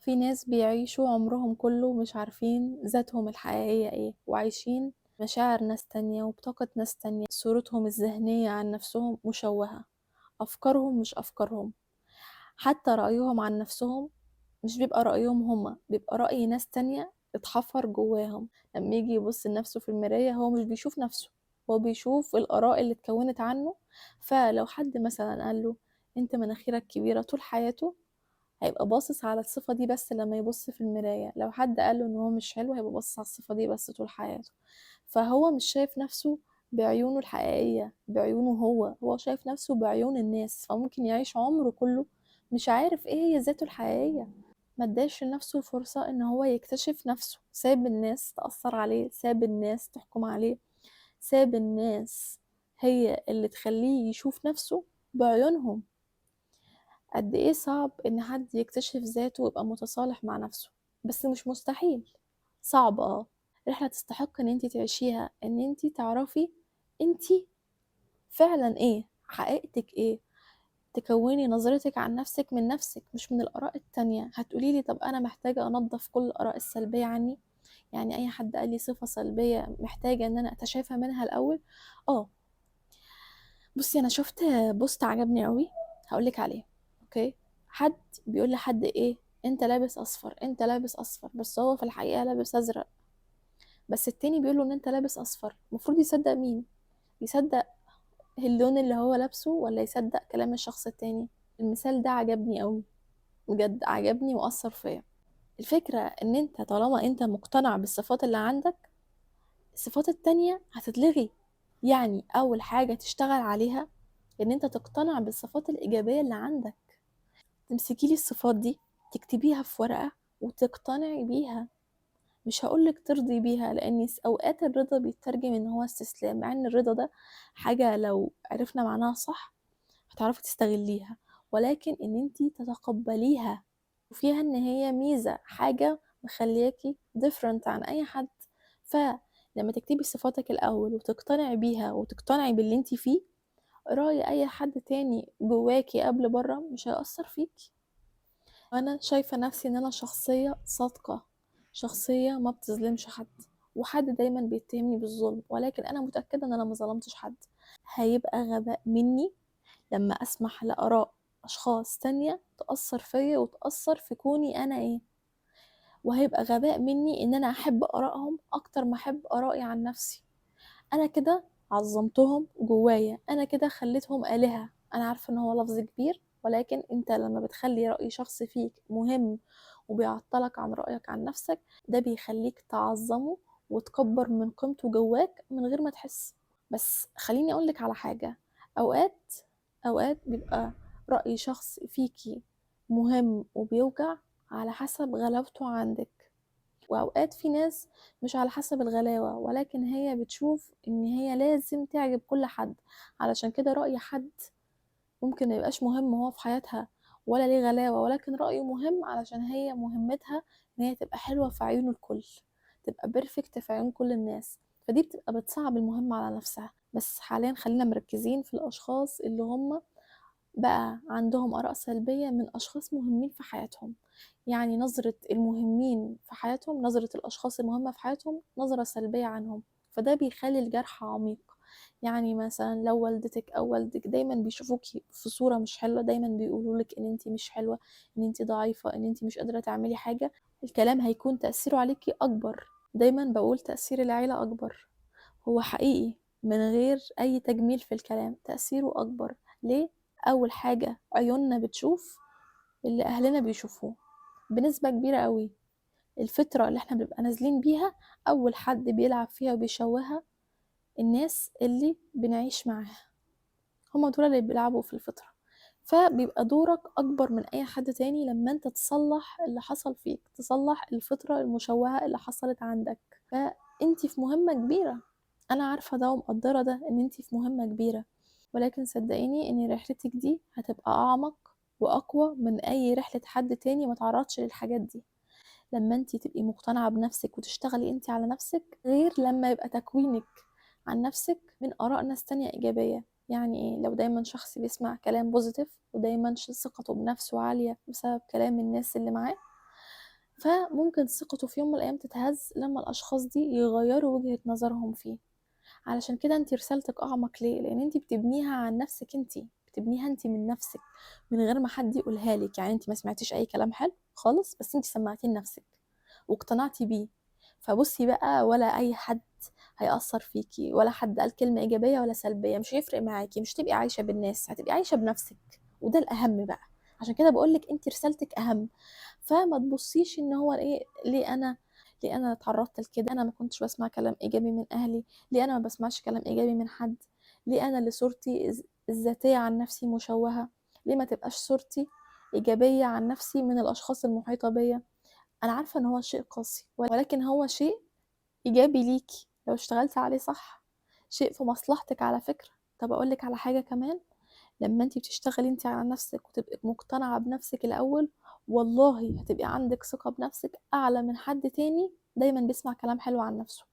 في ناس بيعيشوا عمرهم كله مش عارفين ذاتهم الحقيقية ايه، وعايشين مشاعر ناس تانية وبطاقة ناس تانية، صورتهم الذهنية عن نفسهم مشوهة، أفكارهم مش أفكارهم، حتى رأيهم عن نفسهم مش بيبقى رأيهم هما، بيبقى رأي ناس تانية اتحفر جواهم. لما يجي يبص لنفسه في المراية هو مش بيشوف نفسه، هو بيشوف الآراء اللي اتكونت عنه. فلو حد مثلا قال له انت مناخيرك كبيرة، طول حياته هيبقى باصص على الصفة دي بس لما يبص في المراية. لو حد قال له ان هو مش حلو هيبقى باصص على الصفة دي بس طول حياته. فهو مش شايف نفسه بعيونه الحقيقية، بعيونه هو، هو شايف نفسه بعيون الناس. فممكن يعيش عمره كله مش عارف ايه هي ذاته الحقيقية، ما اداش لنفسه الفرصة ان هو يكتشف نفسه، ساب الناس تأثر عليه، ساب الناس تحكم عليه، ساب الناس هي اللي تخليه يشوف نفسه بعيونهم. قد ايه صعب ان حد يكتشف ذاته ويبقى متصالح مع نفسه، بس مش مستحيل. صعب، رحلة تستحق ان انتي تعيشيها، ان انتي تعرفي انتي فعلا ايه، حقيقتك ايه، تكوني نظرتك عن نفسك من نفسك مش من الآراء التانية. هتقولي لي طب أنا محتاجة أنظف كل الآراء السلبية عني، يعني أي حد قال لي صفة سلبية محتاجة إن أنا أتشافى منها الأول؟ بصي أنا شفت post عجبني قوي هقولك عليه. okay، حد بيقول لحد إيه، أنت لابس أصفر، أنت لابس أصفر، بس هو في الحقيقة لابس أزرق، بس التاني بيقوله إن أنت لابس أصفر. المفروض يصدق مين؟ يصدق اللون اللي هو لابسه ولا يصدق كلام الشخص التاني؟ المثال ده عجبني قوي بجد، عجبني وأثر فيا. الفكرة ان انت طالما انت مقتنع بالصفات اللي عندك، الصفات التانية هتتلغي. يعني اول حاجة تشتغل عليها ان انت تقتنع بالصفات الإيجابية اللي عندك، تمسكي لي الصفات دي تكتبيها في ورقة وتقتنعي بيها. مش هقولك ترضي بيها، لأن أوقات الرضا بيترجم إن هو استسلام، مع إن الرضا ده حاجة لو عرفنا معناها صح هتعرفي تستغليها، ولكن إن انتي تتقبليها وفيها إن هي ميزة، حاجة مخلياكي different عن أي حد. فلما تكتبي صفاتك الأول وتقتنعي بيها وتقتنعي باللي انتي فيه، رأي أي حد تاني جواكي قبل برا مش هيأثر فيكي. أنا شايفة نفسي إن أنا شخصية صادقة، شخصية ما بتظلمش حد، وحد دايما بيتهمني بالظلم، ولكن أنا متأكدة إن أنا ما ظلمتش حد. هيبقى غباء مني لما أسمح لآراء أشخاص تانية تأثر فيا وتأثر في كوني أنا إيه، وهيبقى غباء مني إن أنا أحب آرائهم أكتر ما أحب آرائي عن نفسي. أنا كده عظمتهم جوايا، أنا كده خليتهم آلهة. أنا عارفة إن هو لفظ كبير، ولكن أنت لما بتخلي رأي شخص فيك مهم وبيعطلك عن رأيك عن نفسك، ده بيخليك تعظمه وتكبر من قيمته جواك من غير ما تحس. بس خليني أقولك على حاجة، أوقات بيبقى رأي شخص فيكي مهم وبيوجع على حسب غلاوته عندك، وأوقات في ناس مش على حسب الغلاوة، ولكن هي بتشوف إن هي لازم تعجب كل حد، علشان كده رأي حد ممكن ما يبقاش مهم هو في حياتها ولا ليه غلاوة، ولكن رأيه مهم علشان هي مهمتها إن هي تبقى حلوة في عيون الكل، تبقى بيرفكت في عيون كل الناس، فدي بتبقى بتصعب المهمة على نفسها. بس حاليا خلينا مركزين في الأشخاص اللي هم بقى عندهم آراء سلبية من أشخاص مهمين في حياتهم. يعني نظرة المهمين في حياتهم، نظرة الأشخاص المهمة في حياتهم نظرة سلبية عنهم، فده بيخلي الجرح عميق. يعني مثلا لو والدتك أو والدك دايما بيشوفوكي في صورة مش حلوة، دايما بيقولولك إن انتي مش حلوة، إن انتي ضعيفة، إن انتي مش قادرة تعملي حاجة، الكلام هيكون تأثيره عليكي أكبر. دايما بقول تأثير العيلة أكبر، هو حقيقي من غير أي تجميل في الكلام، تأثيره أكبر. ليه؟ أول حاجة عيوننا بتشوف اللي أهلنا بيشوفوه بنسبة كبيرة قوي. الفترة اللي احنا بنبقى نازلين بيها أول حد بيلعب فيها وبيشوهها الناس اللي بنعيش معاها، هما دول اللي بيلعبوا في الفترة. فبيبقى دورك أكبر من أي حد تاني لما انت تصلح اللي حصل فيك، تصلح الفترة المشوهة اللي حصلت عندك. فانت في مهمة كبيرة، أنا عارفة ده ومقدرة ده، إن انت في مهمة كبيرة، ولكن صدقيني إن رحلتك دي هتبقى أعمق وأقوى من أي رحلة حد تاني ما تعرضش للحاجات دي. لما انت تبقي مقتنعة بنفسك وتشتغلي انت على نفسك، غير لما يبقى تكوينك عن نفسك من آراء ناس تانية إيجابية. يعني إيه؟ لو دايما شخص بيسمع كلام positive ودايما ثقته بنفسه عالية بسبب كلام الناس اللي معاه، فممكن ثقته في يوم من الأيام تتهز لما الأشخاص دي يغيروا وجهة نظرهم فيه. علشان كده انتي رسالتك أعمق. ليه؟ لأن انتي بتبنيها عن نفسك، انتي بتبنيها انتي من نفسك من غير ما حد يقولها لك. يعني انتي ما سمعتيش أي كلام حلو خالص، بس انتي سمعتيه لنفسك واقتنعتي بيه. فبصي بقى، ولا أي حد هيأثر فيكي، ولا حد قال كلمة إيجابية ولا سلبية، مش هيفرق معاكي. مش تبقي عايشة بالناس، هتبقي عايشة بنفسك، وده الأهم بقى. عشان كده بقولك انتي رسالتك أهم. فما تبصيش إن هو إيه، ليه أنا اتعرضت لكده، أنا ما كنتش بسمع كلام إيجابي من أهلي، ليه أنا ما بسمعش كلام إيجابي من حد، ليه أنا اللي صورتي الذاتية عن نفسي مشوهة، ليه ما تبقاش صورتي إيجابية عن نفسي من الأشخاص المحيطة بيا. أنا عارفة إن هو شيء قاسي، ولكن هو شيء إيجابي ليكي لو اشتغلتي عليه صح، شيء في مصلحتك على فكرة. طب أقولك على حاجة كمان، لما انتي بتشتغلي انتي على نفسك وتبقي مقتنعة بنفسك الأول، والله هتبقي عندك ثقة بنفسك أعلى من حد تاني دايما بيسمع كلام حلو عن نفسه.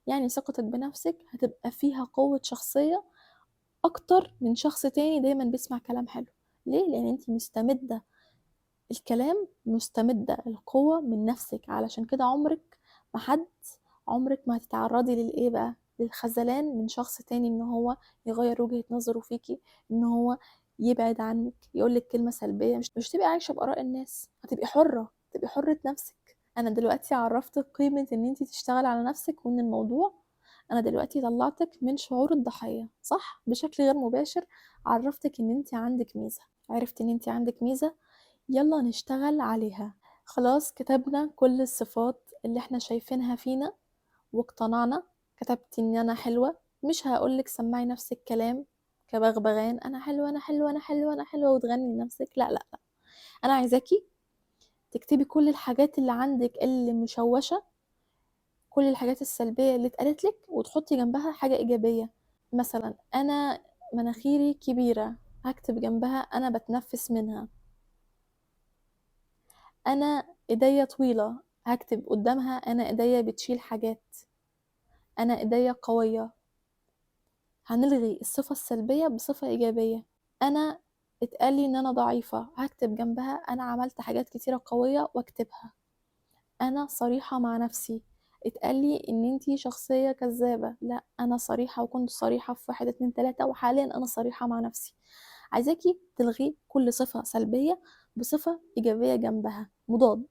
يعني ثقتك بنفسك هتبقى فيها قوة شخصية أكتر من شخص تاني دايما بيسمع كلام حلو. ليه؟ لأن انتي مستمدة الكلام، مستمدة القوة من نفسك. علشان كده عمرك ما هتتعرضي للإيه بقى، للخذلان من شخص تاني، إن هو يغير وجهة نظره فيكي، إن هو يبعد عنك، يقولك كلمة سلبية. مش تبقي عايشة بآراء الناس، هتبقي حرة، تبقي حرة نفسك. أنا دلوقتي عرفتك قيمة إن انتي تشتغلي على نفسك، وإن الموضوع أنا دلوقتي طلعتك من شعور الضحية، صح؟ بشكل غير مباشر عرفتك إن انتي عندك ميزة. عرفت إن انتي عندك ميزة، يلا نشتغل عليها. خلاص كتبنا كل الصفات اللي احنا شايفينها فينا واقتنعنا. كتبت ان انا حلوة، مش هقولك سمعي نفسك كلام كبغبغان، انا حلوة انا حلوة انا حلوة انا حلوة وتغني لنفسك، لا لا لا. انا عايزاكي تكتبي كل الحاجات اللي عندك اللي مشوشة، كل الحاجات السلبية اللي اتقالت لك، وتحطي جنبها حاجة إيجابية. مثلا أنا مناخيري كبيرة، هكتب جنبها أنا بتنفس منها. أنا إيديا طويلة، هكتب قدامها أنا إيديا بتشيل حاجات، أنا إيديا قوية. هنلغي الصفة السلبية بصفة إيجابية. أنا اتقالي إن أنا ضعيفة، هكتب جنبها أنا عملت حاجات كتيرة قوية واكتبها. أنا صريحة مع نفسي، اتقالي إن انتي شخصية كذابة، لا أنا صريحة وكنت صريحة في 1 2 3، وحاليا أنا صريحة مع نفسي. عايزاكي تلغي كل صفة سلبية بصفة إيجابية جنبها مضاد،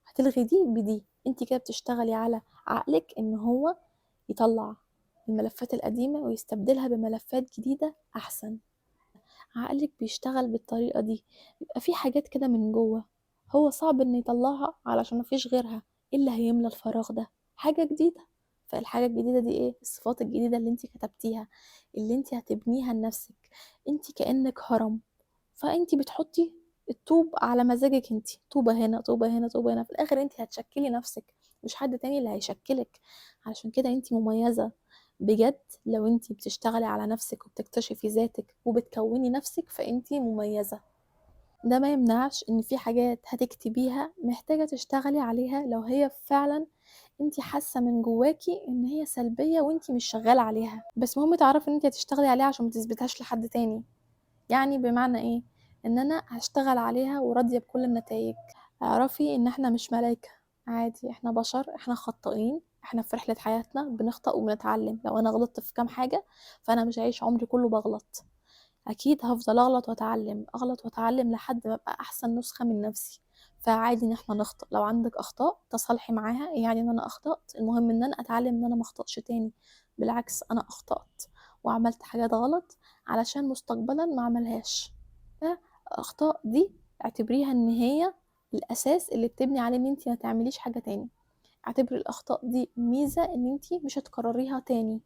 هتلغي دي بدي. انتي كده بتشتغلي على عقلك إن هو يطلع الملفات القديمة ويستبدلها بملفات جديدة أحسن. عقلك بيشتغل بالطريقة دي. بيبقى في حاجات كده من جوه هو صعب إن يطلعها علشان مفيش غيرها. إيه اللي هيملى الفراغ ده؟ حاجة جديدة. فالحاجة الجديدة دي إيه؟ الصفات الجديدة اللي انتي كتبتيها، اللي انتي هتبنيها لنفسك. انتي كأنك هرم، فانتي بتحطي الطوب على مزاجك انتي، طوبة هنا طوبة هنا طوبة هنا، في الآخر انتي هتشكلي نفسك، مش حد تاني اللي هيشكلك. علشان كده انتي مميزة بجد. لو انتي بتشتغلي على نفسك وبتكتشفي ذاتك وبتكوني نفسك فانتي مميزة. ده ما يمنعش ان في حاجات هتكتبيها محتاجة تشتغلي عليها لو هي فعلا انتي حاسة من جواكي ان هي سلبية وانتي مش شغالة عليها، بس مهم تعرفي ان انتي هتشتغلي عليها عشان ما تثبتهاش لحد تاني. يعني بمعنى ايه؟ ان انا هشتغل عليها وراضية بكل النتائج. اعرفي ان احنا مش ملايكة، عادي، احنا بشر، احنا خطائين، احنا في رحلة حياتنا بنخطأ وبنتعلم. لو انا غلطت في كام حاجة فانا مش هعيش عمري كله بغلط، اكيد هفضل اغلط واتعلم، اغلط واتعلم لحد ما ابقى احسن نسخة من نفسي. فعادي ان احنا نخطأ، لو عندك اخطاء تصالحي معاها، يعني ان انا اخطأت، المهم ان انا اتعلم ان انا ما اخطأش تاني. بالعكس انا اخطأت وعملت حاجات غلط علشان مستقبلا ما اعملهاش. فالاخطاء دي اعتبريها ان هي الاساس اللي بتبني عليه ان انت ما تعمليش حاجة تاني. اعتبري الاخطاء دي ميزة ان انت مش هتكرريها تاني،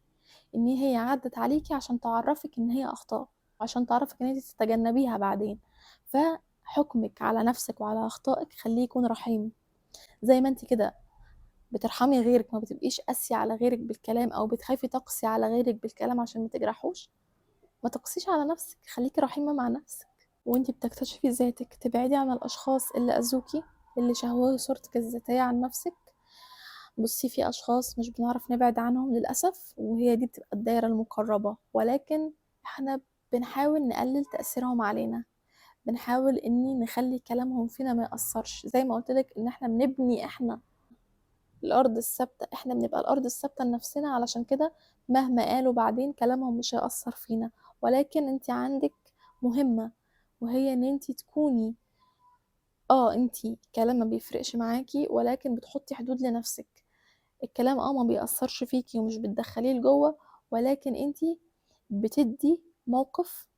ان هي عدت عليكي عشان تعرفك ان هي اخطاء، عشان تعرفك ان انت تتجنبيها بعدين. فحكمك على نفسك وعلى اخطائك خليه يكون رحيم، زي ما انت كده بترحمي غيرك، ما بتبقيش قاسية على غيرك بالكلام او بتخافي تقسي على غيرك بالكلام عشان ما تجرحوش. ما تقسيش على نفسك، خليكي رحيمة مع نفسك. وانتي بتكتشفي ذاتك تبعدي عن الاشخاص اللي اذوكي، اللي شوهوا صورتك الذاتية عن نفسك. في اشخاص مش بنعرف نبعد عنهم للاسف، وهي دي بتبقى الدايرة المقربة، ولكن احنا بنحاول نقلل تأثيرهم علينا. بنحاول إني نخلي كلامهم فينا ما يأثرش. زي ما قلت لك إن إحنا بنبني إحنا الأرض الثابتة، إحنا بنبقى الأرض الثابتة لنفسنا، علشان كده مهما قالوا بعدين كلامهم مش هيأثر فينا. ولكن انت عندك مهمة، وهي إن انت تكوني انت كلام ما بيفرقش معاكي، ولكن بتحطي حدود لنفسك. الكلام ما بيأثرش فيكي ومش بتدخليه لجوه، ولكن انت بتدي موقف،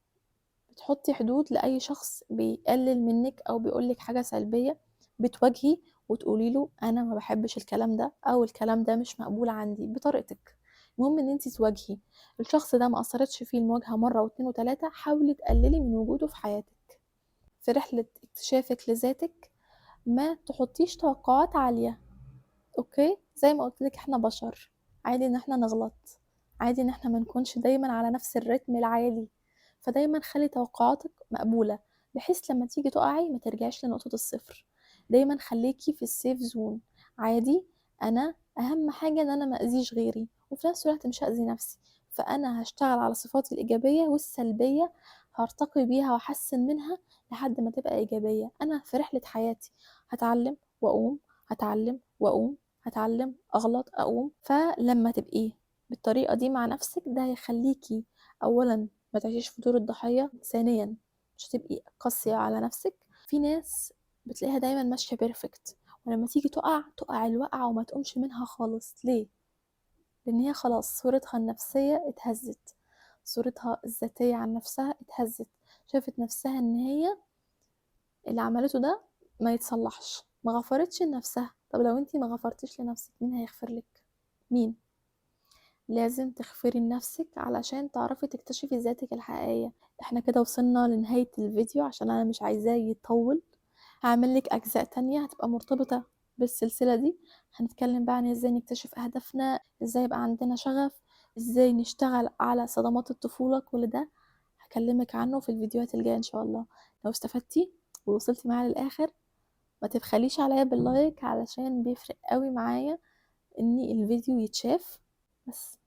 بتحطي حدود لأي شخص بيقلل منك أو بيقولك حاجة سلبية، بتواجهي وتقولي له أنا ما بحبش الكلام ده، أو الكلام ده مش مقبول عندي، بطريقتك. المهم إن انتي تواجهي الشخص ده. ما أثرتش فيه المواجهة مرة واتنين وتلاتة، حاولي تقللي من وجوده في حياتك. في رحلة اكتشافك لذاتك ما تحطيش توقعات عالية، okay؟ زي ما قلت لك احنا بشر، عادي ان احنا نغلط، عادي ان احنا ما نكونش دايما على نفس الريتم العالي، فدايما خلي توقعاتك مقبولة، بحيث لما تيجي تقعي ما ترجعيش لنقطة الصفر. دايما خليكي في ال safe zone، عادي، انا اهم حاجة ان انا ما اذيش غيري، وفي نفس الوقت مش هأذي نفسي، فانا هشتغل على صفاتي الإيجابية والسلبية، هرتقي بيها واحسن منها لحد ما تبقى إيجابية. انا في رحلة حياتي هتعلم واقوم، هتعلم واقوم، هتعلم اغلط اقوم. فلما تبقي بالطريقة دي مع نفسك، ده هيخليكي اولا ما تعيشيش في دور الضحية، ثانيا مش هتبقي قاسية على نفسك. في ناس بتلاقيها دايما ماشية perfect، ولما تيجي تقع تقع الوقعة وما تقومش منها خالص. ليه؟ لان هي خلاص صورتها النفسية اتهزت، صورتها الذاتية عن نفسها اتهزت، شافت نفسها ان هي اللي عملته ده ما يتصلحش، ما غفرتش لنفسها. طب لو انتي ما غفرتيش لنفسك مين هيغفر لك؟ مين؟ لازم تغفري لنفسك علشان تعرفي تكتشفي ذاتك الحقيقية. احنا كده وصلنا لنهاية الفيديو، عشان انا مش عايزاه يطول. هعمل لك اجزاء تانية هتبقى مرتبطة بالسلسلة دي، هنتكلم بقى عن ازاي نكتشف اهدافنا، ازاي يبقى عندنا شغف، ازاي نشتغل على صدمات الطفولة. كل ده هكلمك عنه في الفيديوهات الجاية ان شاء الله. لو استفدتي ووصلتي معايا للاخر ما تبخليش عليا بال like، علشان بيفرق قوي معايا ان الفيديو يتشاف. بس